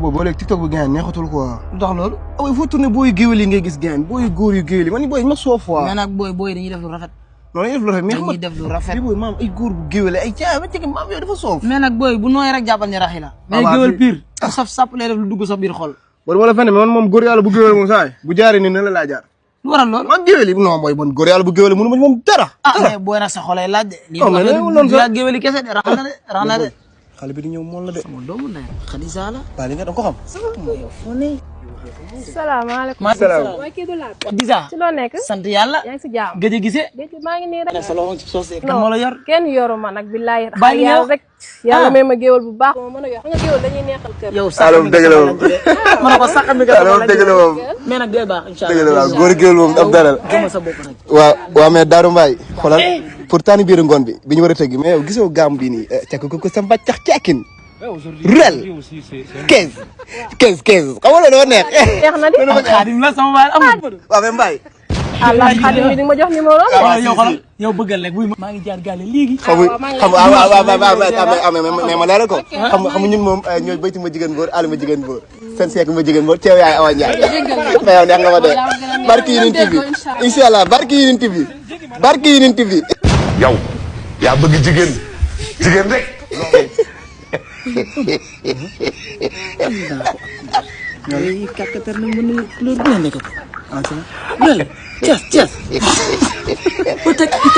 boo léegi TikTok bi gaañ neexatul quoi. dox loolu. il faut tourner booy géwél yi ngay gis gaañ booy góor yu géwél yi man booy ma soof quoi. mais nag booy dañuy def lu rafet. non dañuy def lu rafet mais dañuy def lu rafet. booy maam ay góor bu géwél ay caa ba tegi maam yow dafa soof. mais nag booy bu nooy rek jàppal ni raxi la. mais géwél pire. ku saf sàpp lay def lu dugg sa biir xol. wala wala fenn man moom góor yàlla bu géwél moom saay bu jaaree nii ne la laa jaar. lu waral loolu. man géwél yi non mooy man góor yàlla bu géwél mënu ma moom dara. mais booy nag sa xolay laaj de. non mais loolu lii yaa géwél yi kese de rax na de. xale bi di ñëw moom la de. sama doomu ndey Xadisa la. waaw li nga da ko xam. salaamaaleykum. salaam. mooy kii du laat. Xadisa. ci loo nekk. sant yàlla. yaa ngi si jàmm. gëj a gisee. maa ngi nii rek. sa loxo ci soos kan moo la yor. kenn yoru ma nag billahi. bàyyi yàlla rek. yàlla may ma géwél bu baax. moo mën a yor nga géwél dañuy neexal kër. yow sax mi dëgg la moom. ma ne ko sax mi nga dëgg la moom. mais nag day baax incha dëgg la allah. waaw góor géwél moom ab dara la. gëmal sa bopp rek. waaw mais Darou Mbaye xoolal pourtant ni biir ngoon bi ñu war a tëgg mais yow gisoo gaam bii nii càkk ko sa mbàccax càkkin rel 15 xam nga loolu neex. neex na di. xaadim la sama baay amul. waaw mais Mbaye. allah xaadim bi di ma jox numéro. yow xoolal yow bëggal rek buy maa ngi jaar gaale léegi. mais ma laal ko xam nga ñun moom ñooy bayti ma jigéen boor ali ma jigéen boor seen seek ma jigéen boor teew yaay Awa Ndiaye mais yow neex nga ma dee barki Yonent bi incha allah barki Yonent bi yow yaa bëgg jigéen rek. yooyu kàkkatar na mën na loolu dina nekk ko. loolu cas. peut-être que